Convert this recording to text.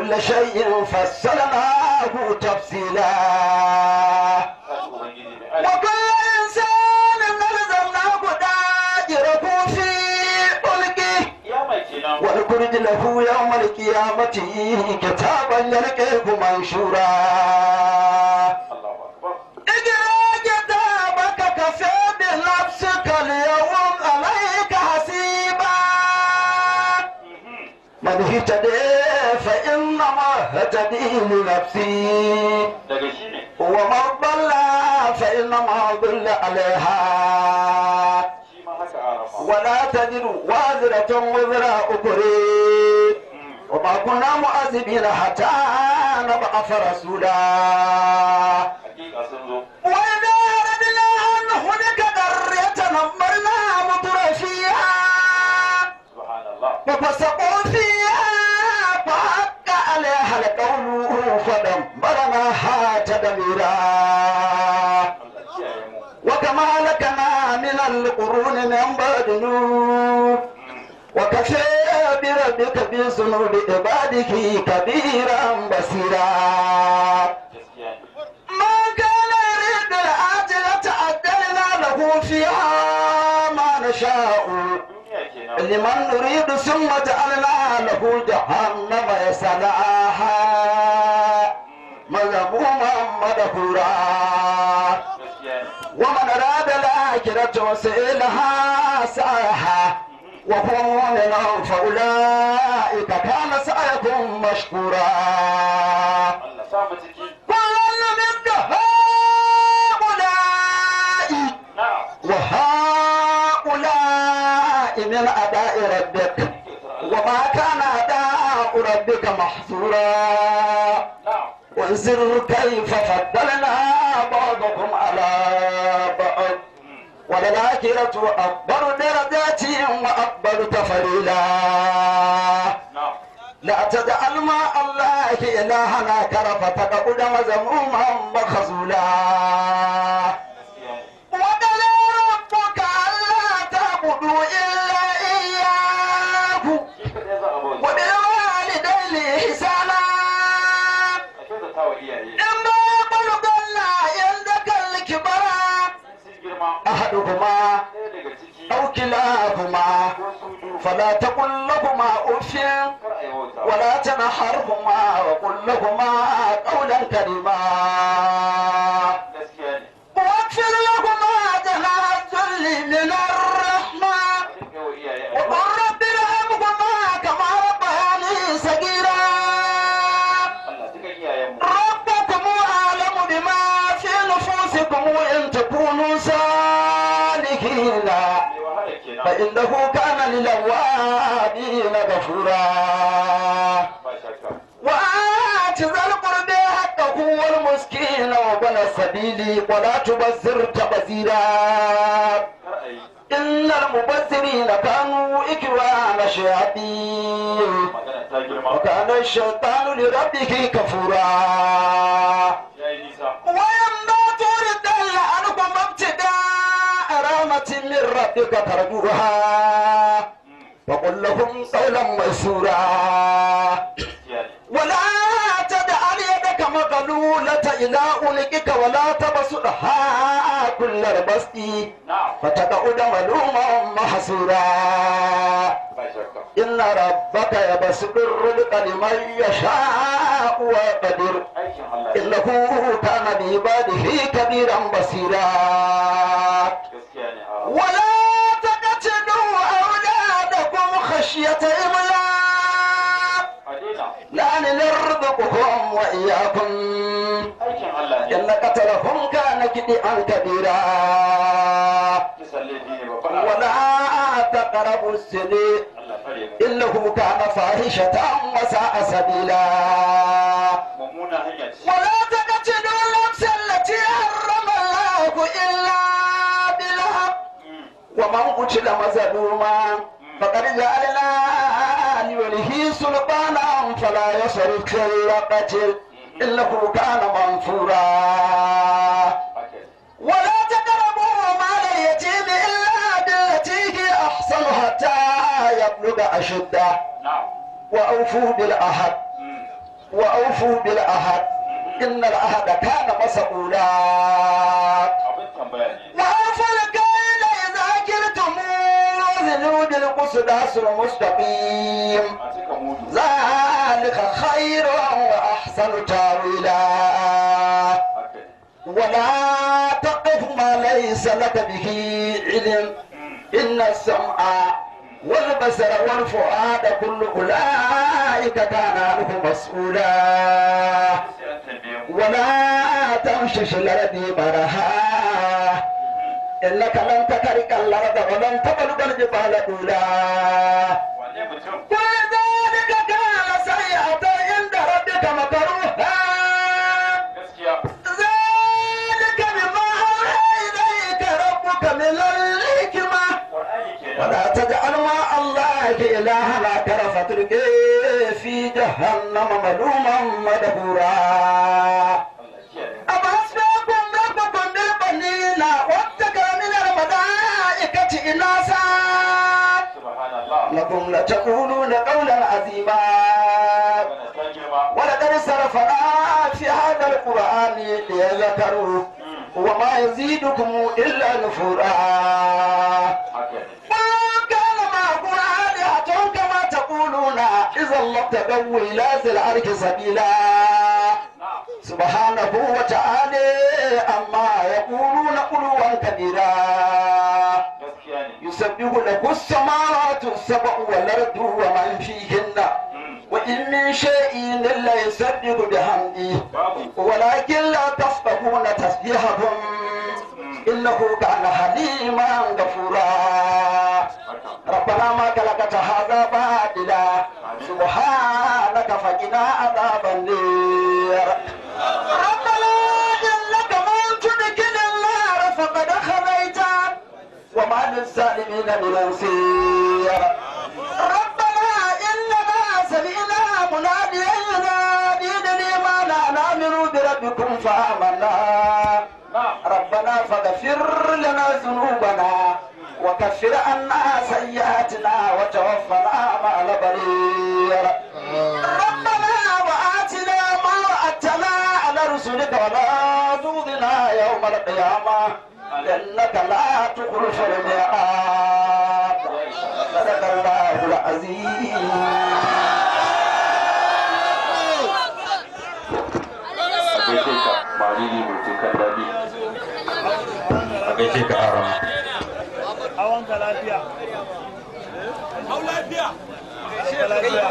وكل شيء فصلناه تفصيلا. Kaji Ubangiji mai adalci. وكل إنسان ألزمناه طائره في عنقه Kiyama kenan. ونخرج له يوم القيامة كتابا يلقاه منشورا. Allahu akbar. اقرأ كتابك كفى بنفسك اليوم عليك حسيبا. من اهتدى فإنما اهتدي لنفسه، Daga shi ne. ومن ضل فإنما ضل عليها. Shi ma haka, arama. ولا تزر وازرة وزر أخرى، وما كنا معذبين حتى نبعث رسولا. Hakika sun zo. وإذا أردنا أن نهلك قرية أمرنا متر فيها Subhanallah. ففسقوا فيها فحق عليها القول فدمرناها تدميرا. Allah kiyaye mu. وكما أهلكنا من القرون من بعد نوح، وكفى بربك بذنوب عباده خبيرا بصيرا. Gaskiya ne. من كان يريد العاجلة عجلنا له فيها ما نشاء Duniya kenan. لمن نريد، ثم جعلنا له جهنم يصلاها مذموما مدحورا. Gaskiya ne. ومن أراد الآخرة وسعى لها سعيها وهو مؤمن فأولئك كان سعيهم مشكورا. Allah sa mu ciki. كلا نمد هؤلاء Na'am. وهؤلاء من عطاء ربك، وما كان عطاء ربك محظورا. Na'am. وانظر كيف فضلنا بعضهم على بعض، وللآخرة أكبر درجات وأكبر تفضيلا. Na'am. لا تجعل مع الله إلها آخر فتقعد مذموما مخذولا. Gaskiya ne. وقضى ربك ألا تعبدوا إلا إياه Shi kadai za a bauta. وبالوالدين إحسانا. A kyautata wa iyaye. إما يبلغن عندك الكبر In sun girma, أحدهما ɗaya daga ciki أو كلاهما ko su biyu, فلا تقل لهما أف kar a yi wauta. ولا تنهرهما وقل لهما قولا كريما. Gaskiya ne. واخفض لهما جناح الذل من الرحمة A dinga yi wa iyaye addu'a. وقل رب ارحمهما كما ربياني صغيرا. Allah duka iyayenmu. ربكم أعلم بما في نفوسكم، إن تكونوا صالحين Mai wahala kenan. فإنه كان للأوابين غفورا. Ba shakka. وآت ذا القربى حقه والمسكين وابن السبيل ولا تبذر تبذيرا. Kar a yi. إن المبذرين كانوا إخوان الشياطين، Magana ta girma. وكان الشيطان لربه كفورا. Ya yi nisa. وإما تعرضن عنهم ابتغاء رحمة من ربك ترجوها فقل لهم قولا ميسورا. Gaskiya ne. ولا تجعل يدك مغلولة إلى عنقك ولا تبسطها كل البسط Na'am. فتقعد ملوما محسورا. Ba shakka. إن ربك يبسط الرزق لمن يشاء ويقدر، Aikin Allah ne. إنه كان بعباده خبيرا بصيرا. Gaskiya ne, a ولا تقتلوا أولادكم خشية إملاق، a daina. نحن نرزقهم وإياكم، Aikin Allah ne. إن قتلهم كان خطأ كبيرا. Kisan laifi ne babba. ولا تقربوا الزنا، Allah tsare mu. إنه كان فاحشة وساء سبيلا. Mummuna hanya ce. ولا تقتلوا النفس التي حرم الله إلا بالحق، ومن قتل مظلوما فقد جعلنا لوليه سلطانا فلا يسرف في القتل، إنه كان منصورا. Haka ne. ولا تقربوا مال اليتيم إلا بالتي هي أحسن حتى يبلغ أشده، Na'am. وأوفوا بالعهد، وأوفوا بالعهد إن العهد كان مسؤولا. Abin tambaya ne. وأوفوا الكيل إذا كلتم وزنوا بالقسطاس المستقيم. A cika mudu. ذلك خير وأحسن تاويلا. Haka ne. ولا تقف ما ليس لك به علم إن السمع والبصر والفؤاد كل أولئك كان عنه مسؤولا. Sai an tambaye mu. ولا تمش في الأرض مرحا إنك لن تخرق الأرض ولن تبلغ الجبال طولا. Wane mutum? كل ذلك كان سيئة عند ربك مكروها. Gaskiya. ذلك مما أوحى إليك ربك من الحكمة. Qur'ani kenan. ولا تجعل مع الله إلها آخر فتلقي في جهنم ملوما مدحورا. Allah kiyaye. أفأصفاكم ربكم بالبنين واتخذ من الملائكة إناثا. Subhanallah. إنكم لتقولون قولا عظيما. Magana ta girma. ولقد صرفنا في هذا القرآن ليذكروا وما يزيدكم إلا نفورا. Haka ne. ما كان معكم آلهة كما تقولون إذا لابتغوا إلى ذي العرش سبيلا. Na'am. سبحانه وتعالى عما يقولون علوا كبيرا. Gaskiya ne. يسبح له السماوات السبع والأرض ومن فيهن وإن من شيء إلا يسبح بحمده Babu. ولكن لا تفقهون تسبيحهم إنه كان حليما غفورا. Haka. ربنا ما خلقت هذا باطلا سبحانك فقنا عذاب النار. ربنا إنك من تدخل النار فقد أخزيته وما للظالمين من أنصير. ربنا إننا سمعنا مناديا ينادي للإيمان أن آمنوا بربكم فآمنا. Na'am. ربنا فاغفر لنا ذنوبنا وكفر عنا سيئاتنا وتوفنا مع الأبرار. ربنا وآتنا ما وعدتنا على رسلك ولا تخزنا يوم القيامة إنك لا تخلف الميعاد. صدق الله العظيم. A gaishe ka mariri mai tukan daɗi. A gaishe ka arama. Hawanka lafiya. Hau lafiya. Lafiya.